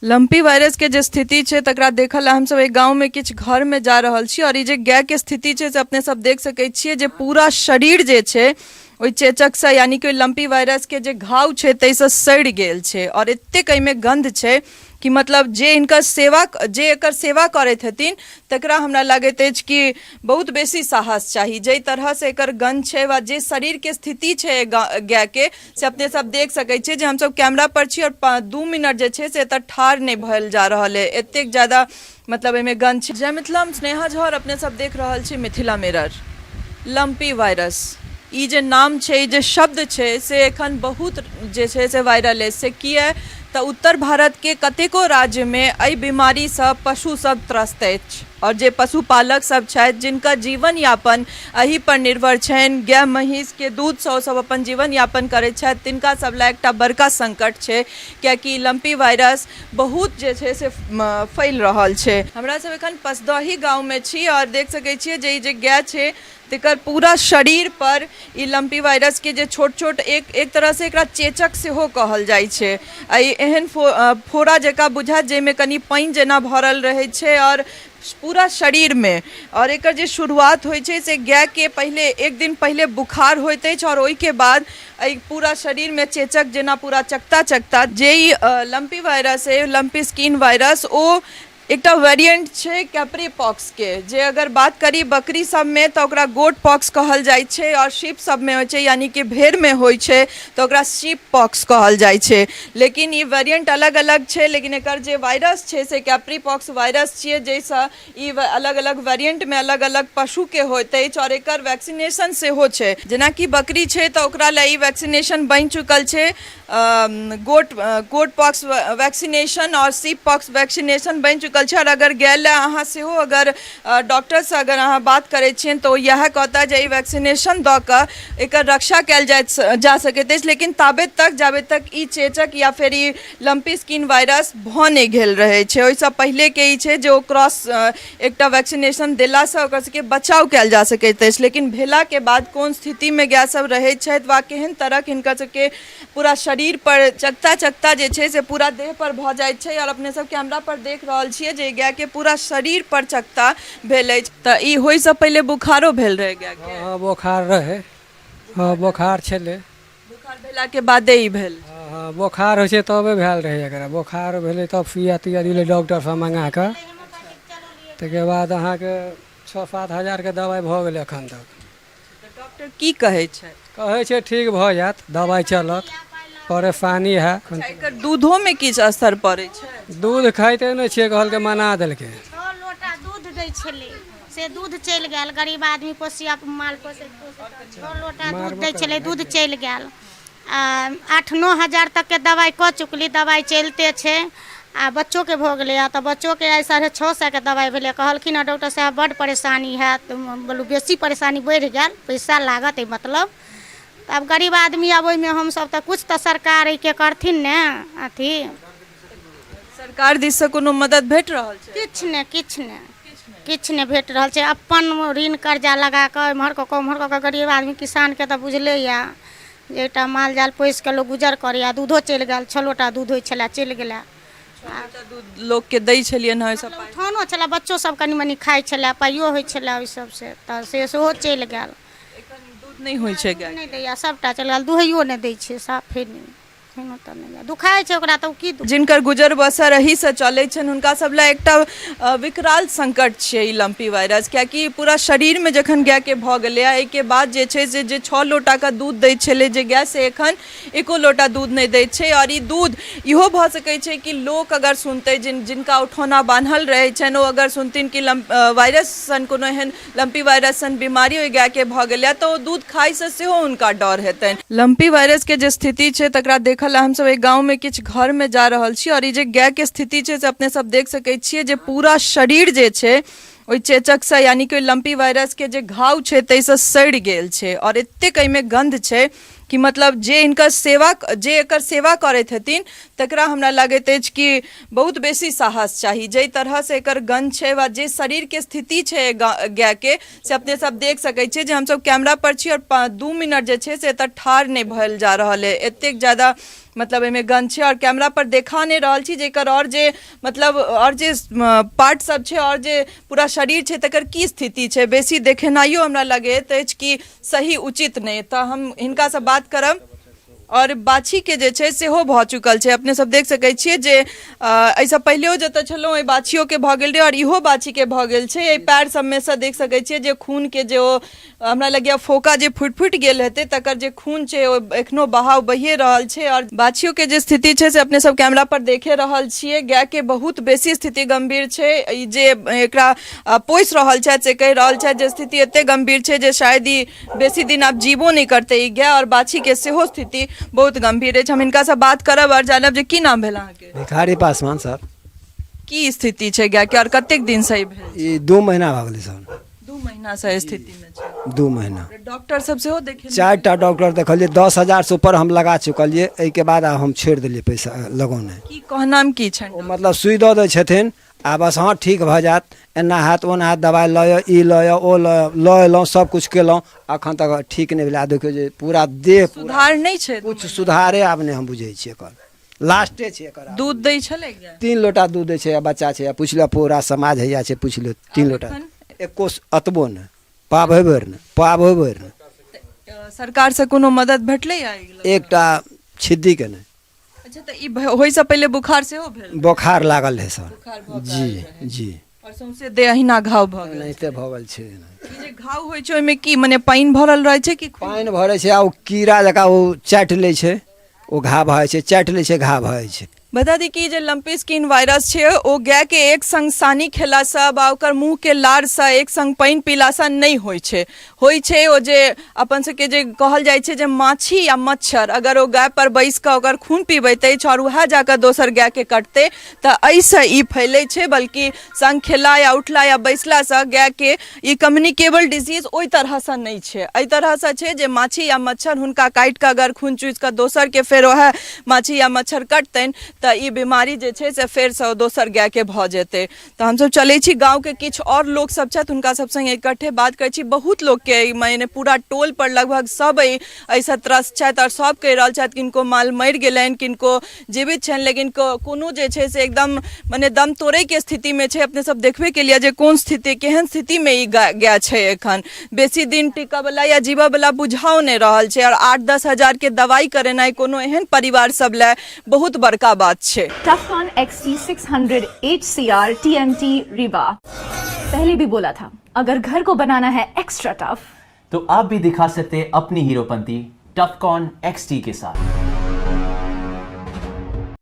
Lumpy virus के जे स्थिति छै तकरा देखऽ लए हमसब एहि गाँवमे किछु घरमे जा रहल छी आओर ई जे गायके स्थिति छै से अपने सब देख सकै छियै जे पूरा शरीर जे छै ओहि चेचकसँ यानि कि ओहि लम्पी वायरसके जे घाव छै ताहिसँ सड़ि गेल छै आओर एतेक एहिमे गन्ध छै कि मतलब जे हिनकर सेवा जे एकर सेवा करैत हेथिन तकरा हमरा लागैत अछि कि बहुत बेसी साहस चाही। जाहि तरहसँ एकर गन्ध छै वा जे शरीरके स्थिति छै एहि गायके से अपने सब देख सकै छियै जे हमसब कैमरा पर छी आओर 2 मिनट जे छै से एतऽ ठाढ़ नहि भेल जा रहल अइ, एतेक ज्यादा मतलब एहिमे गन्ध छै। जय मिथिला, हम स्नेहा झा आओर अपने सब देख रहल छी मिथिला मिरर। लम्पी वायरस ई जे नाम छै, ई जे शब्द छै से एखन बहुत जे छै से वायरल अछि। से किए तऽ उत्तर भारतके कतेको राज्यमे एहि बीमारीसँ पशु सब त्रस्त अछि आओर जे पशुपालक सब छथि जिनकर जीवन यापन एहि पर निर्भर छनि, गाय महीँसके दूधसँ ओसब अपन जीवन यापन करै छथि, तिनका सब लए एकटा बड़का संकट छै, किएकि लम्पी वायरस बहुत जे छै से फैल रहल छै। हमरा सब एखन पसदही गाँवमे छी आओर देख सकै छियै जे ई जे गाय छै तेकर पूरा शरीर पर ई लम्पी वायरसके जे छोट छोट एक एक तरहसँ एकरा चेचक सेहो कहल जाइ छै, आ ई एहन फोड़ा जकाँ बुझायत जाहिमे कनि पानि जेना भरल रहै छै आओर पूरा शरीरमे। आओर एकर जे शुरुआत होइ छै से गायके पहिले एक दिन पहिले बुखार होइत अछि आओर ओहिके बाद एहि पूरा शरीरमे चेचक जेना पूरा चकता चकता। जे ई लम्पी वायरस अइ, लम्पी स्किन वायरस, ओ एकटा वेरिएंट छै कैप्री पॉक्सके, जे अगर बात करी बकरी सबमे तऽ ओकरा गोट पॉक्स कहल जाइ छै आओर शिप सबमे होइ छै यानि कि भेड़मे होइ छै तऽ ओकरा शिप पॉक्स कहल जाइ छै। लेकिन ई वेरिएंट अलग अलग छै, लेकिन एकर जे वायरस छै से कैप्री पॉक्स वायरस छियै, जाहिसँ ई अलग अलग वेरिएंटमे अलग अलग पशुके होइत अछि आओर एकर वैक्सीनेशन सेहो छै। जेनाकि बकरी छै तऽ ओकरा लए ई वैक्सीनेशन बनि चुकल छै, गोट गोट पॉक्स वैक्सीनेशन आओर सीप पॉक्स वैक्सीनेशन बनि चुकल छै। आओर अगर गाय लए अहाँ सेहो अगर डॉक्टरसँ अगर अहाँ बात करै छियनि तऽ ओ इएह कहता जे ई वैक्सीनेशन दऽ कऽ एकर रक्षा कयल जा सकैत अछि, लेकिन ताबे तक जाबे तक ई चेचक या फेर ई लम्पी स्किन वायरस भऽ नहि गेल रहै छै, ओहिसँ पहिलेके ई छै जे ओ क्रॉस एकटा वैक्सीनेशन देलासँ ओकर सबके बचाव कयल जा सकैत अछि। लेकिन भेलाके बाद कोन स्थितिमे गाय सब रहै छथि वा केहन तरहक हिनकर सबके पूरा शरीर पर चकता चकता जे छै से पूरा देह पर भऽ जाइत छै, आओर अपने सब कैमरा पर देख रहल छियै जे गायके पूरा शरीर पर चकता भेल अछि। तऽ ई होइसँ पहिले बुखारो भेल रहै गायके? हँ, बोखार रहै। हँ, बोखार छलै। बोखार भेलाके बादे ई भेल? हँ, बोखार होइ छै तबे भेल रहै एकरा। बोखार भेलै तब सुइया तुइया दिलै डॉक्टरसँ मँगा कऽ। ताहिके बाद अहाँके 6-7 हजारके दबाइ भऽ गेलै एखन तक। तऽ डॉक्टर की कहै छथि? कहै छै ठीक भऽ जायत, दबाइ चलत, परेशानी है। अच्छा, एकर दूधोमे किछु असर पड़ै छै? दूध खाइते नहि छियै, कहलकै मना देलकै। 6 लोटा दूध दै छलै से दूध चलि गेल। गरीब आदमी पोसिया माल पोसैत पोसैत 6 लोटा दूध दै छलै, दूध चलि गेल। आ 8-9 हजार तकके दबाइ कऽ चुकली, दबाइ चलिते छै। आ बच्चोके भऽ गेलै तऽ बच्चोके आइ 650 के दबाइ भेलै। कहलखिन हँ डॉक्टर साहब बड्ड परेशानी हैत, बोलू बेसी परेशानी बढ़ि गेल, पैसा लागत एहि मतलब। तऽ आब गरीब आदमी आब ओहिमे हमसभ तऽ किछु तऽ सरकार एहिके करथिन ने अथी। सरकार दिससँ कोनो मदद भेट रहल छै? किछु नहि, किछु नहि, किछु नहि भेट रहल छै। अपन ऋण कर्जा लगा कऽ एम्हर कऽ कऽ ओम्हर कऽ कऽ गरीब आदमी किसानके तऽ बुझले यए जे एकटा माल जाल पोसि कऽ लोक गुजर करैए। दूधो चलि गेल, 6 लोटा दूध होइ छलए, चलि गेलै। 6 लोटा दूध लोकके दै छलियनि हँ ओहिसँ पाइ उठानो छलए, बच्चो सब कनि मनि खाइ छलए, पाइयो होइ छलए ओहि सबसँ, तऽ से सेहो चलि गेल। एखन दूध नहि होइ छै गायके? नहि दैए, सभटा चलि गेल, दुहैयो नहि दै छै साफे नहि। दुखाइ छै ओकरा तऽ ओ की। जिनकर गुजर बसर एहीसँ चलै छनि हुनका सब लए एकटा विकराल संकट छियै ई लम्पी वायरस, किएकि पूरा शरीरमे जखन गायके भऽ गेलैए एहिके बाद जे छै से जे 6 लोटाके दूध दै छलै जे गाय, से एखन एको लोटा दूध नहि दै छै। आओर ई दूध इहो भऽ सकै छै कि लोक अगर सुनतै, जिनका उठौना बान्हल रहै छनि ओ अगर सुनथिन कि वायरस सन कोनो एहन लम्पी वायरस सन बीमारी ओहि गायके भऽ गेलैए तऽ ओ दूध खाइसँ सेहो हुनका डर हेतनि। लम्पी वायरसके जे स्थिति छै तकरा देखऽ लए हमसब एहि गाँवमे किछु घरमे जा रहल छी आओर ई जे गायके स्थिति छै से अपने सब देख सकै छियै जे पूरा शरीर जे छै ओहि चेचकसँ यानि कि ओहि लम्पी वायरसके जे घाव छै ताहिसँ सड़ि गेल छै आओर एतेक एहिमे गन्ध छै कि मतलब जे हिनकर सेवा जे एकर सेवा करैत हेथिन तकरा हमरा लागैत अछि कि बहुत बेसी साहस चाही। जाहि तरहसँ एकर गन्ध छै वा जे शरीरके स्थिति छै गायके, से अपने सब देख सकै छियै जे हमसब कैमरा पर छी आओर 2 मिनट जे छै से एतऽ ठाढ़ नहि भेल जा रहल अइ, एतेक ज्यादा मतलब एहिमे गन्ध छै। आओर कैमरा पर देखा नहि रहल छी जे एकर आओर जे मतलब आओर जे पार्ट सब छै आओर जे पूरा शरीर छै तकर की स्थिति छै। बेसी देखेनाइयो हमरा लगैत अछि कि सही उचित नहि। तऽ हम हिनकासँ बात करब। आओर बाछीके जे छै सेहो भऽ चुकल छै, अपने सब देख सकै छियै जे एहिसँ पहिलेओ जतऽ छलहुँ ओहि बाछियोके भऽ गेल रहै आओर इहो बाछीके भऽ गेल छै। एहि पैर सबमे सँ देख सकै छियै जे खूनके जे ओ हमरा लगैए फोका जे फुटि फुटि गेल हेतै तकर जे खून छै ओ एखनो बहाव बहिए रहल छै। आओर बाछियोके जे स्थिति छै से अपने सब कैमरा पर देखे रहल छियै। गायके बहुत बेसी स्थिति गम्भीर छै। ई जे एकरा पोसि रहल छथि से कहि रहल छथि जे स्थिति एते गम्भीर छै जे शायद ई बेसी दिन आब जीबो नहि करतै ई गाय। आओर बाछीके सेहो स्थिति बहुत गम्भीर अछि। हम हिनकासँ बात करब आओर जानब जे की नाम भेल अहाँके? भिखारी पासवान सर। की स्थिति छै गायके आओर कतेक दिनसँ ई भेल? ई 2 महीना भऽ गेलै सर। 2 महीनासँ स्थितिमे छै? 2 महीना। डॉक्टर सब सेहो देखे? 4टा डॉक्टर देखलियै, 10,000 से ऊपर हम लगा चुकलियै। एहिके बाद आब हम छोड़ि देलियै पैसा लगौनाइ। की कहनाम की छनि? ओ मतलब सुइ दऽ दै छथिन आ बस हँ ठीक भऽ जायत, एना हैत ओना हैत, दबाइ लऽ आउ, ई लऽ आउ, ओ लऽ आउ, लऽ अयलहुँ, सब किछु केलहुँ, एखन तक ठीक नहि भेलै। आ देखियौ जे पूरा देह सुधार नहि छै, किछु सुधारे आब नहि हम बुझै छियै। एकर लास्टे छै एकर। दूध दै छलै? 3 लोटा दूध दै छै। बच्चा छै, पूछि लिअ, पूरा समाज हैया छै, पूछि लियौ। 3 लोटा एको अतबो नहि, पाबे भरि नहि, पाबे भरि नहि। सरकारसँ कोनो मदद भेटलै? एकटा छिद्दीके नहि। अच्छा, तऽ ई होइसँ पहिले बुखार सेहो भेल? बोखार लागल रहै सर। जी जी। आओर सौंसे देह अहिना घाव भऽ गेल? एनाहिते भऽ गेल छै। ई जे घाव होइ छै ओहिमे की मने पानि भरल रहै छै कि पानि भरै छै आ ओ कीड़ा जकाँ ओ चाटि लै छै, ओ घाव भऽ जाइ छै, चाटि लै छै, घाव भऽ जाइ छै। बता दी कि जे लम्पी स्किन वायरस छै ओ गायके एक संग सानी खेलासँ वा ओकर मुँहके लारसँ एक संग पानि पीलासँ नहि होइ छै। होइ छै ओ जे अपन सबके जे कहल जाइ छै जे माछी या मच्छर अगर ओ गाय पर बैस कऽ ओकर खून पीबैत अछि आओर उएह जाकऽ दोसर गायके कटतै तऽ एहिसँ ई फैलै छै। बल्कि संग खेला या उठला या बैसलासँ गायके ई कम्युनिकेबल डिजीज ओहि तरहसँ नहि छै। एहि तरहसँ छै जे माछी या मच्छर हुनका काटि कऽ अगर खून चूसि कऽ दोसरके फेर उएह माछी या मच्छर कटतनि तऽ ई बीमारी जे छै से फेरसँ दोसर गायके भऽ जेतै। तऽ हमसब चलै छी, गाँवके किछु आओर लोक सब छथि, हुनका सब संगे इकट्ठे बात करै छी। बहुत लोकके माने पूरा टोल पर लगभग सब एहिसँ त्रस्त छथि आओर सब कहि रहल छथि किनको माल मरि गेलनि, किनको जीवित छनि, लेकिन कोनो जे छै से एकदम मने दम तोड़ैके स्थितिमे छै। अपने सब देखबे केलियै जे कोन स्थिति, केहन स्थितिमे ई गाय छै। एखन बेसी दिन टिकऽवला या जीवऽवला बुझाओ नहि रहल छै आओर 8-10 हजारके दवाइ करेनाइ कोनो एहन परिवार सब लए बहुत बड़का बात छै। Tufcon XT600 HCR TMT Rewa। पहले भी बोला था, अगर घर को बनाना है एक्स्ट्रा टफ तो आप भी दिखा सकते हैं अपनी हीरोपंती टफकॉन XT के साथ।